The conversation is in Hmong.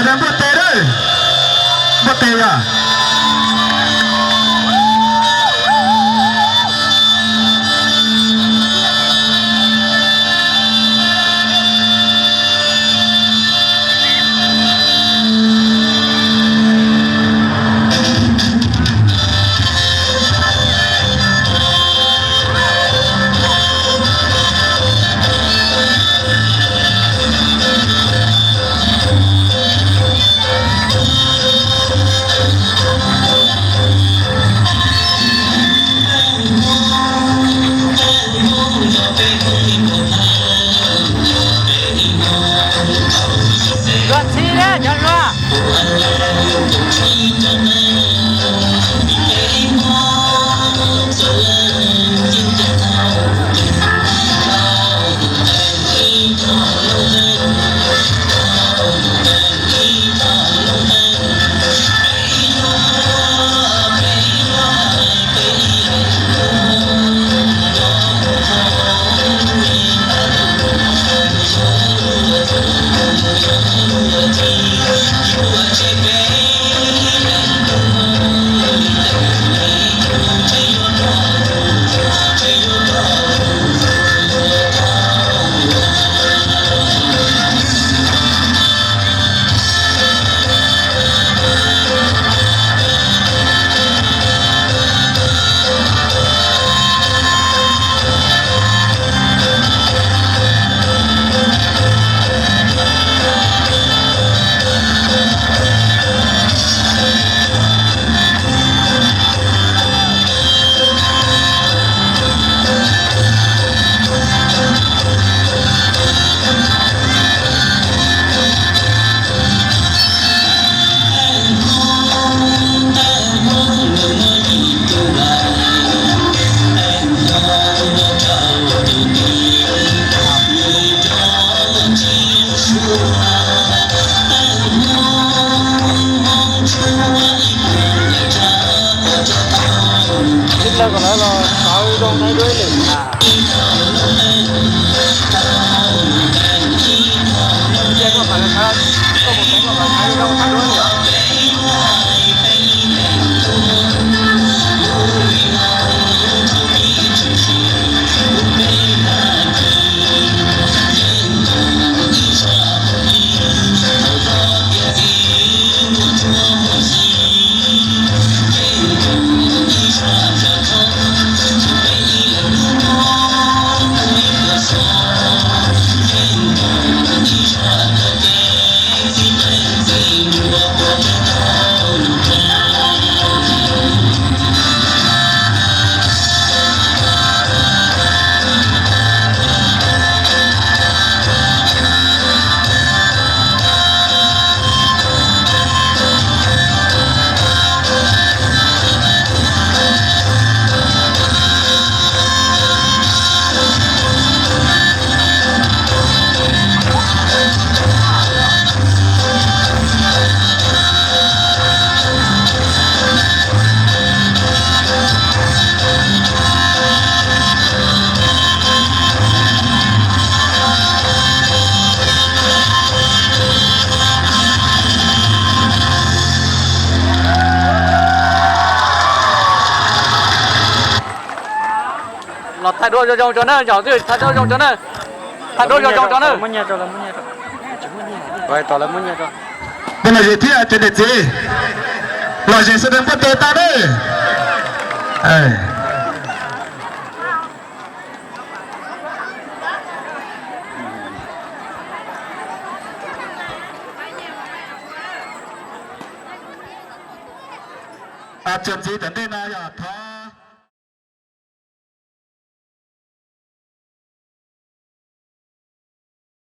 Npuaj tes lawm, npuaj tes yog. Luag txhij thiab cov luag. Ib plaub kom lawv los sawv zoo thaij duab lwm na. Los thaij duab zoo zoo tso na, zaum twg thaij duab zoo tso na. Thaij duab zoo zoo tso na. Tej los zes thiab cov niam txiv, los zes sawv daws npuaj tes tau nawb. Txuas ntxiv tom ntej no yog thov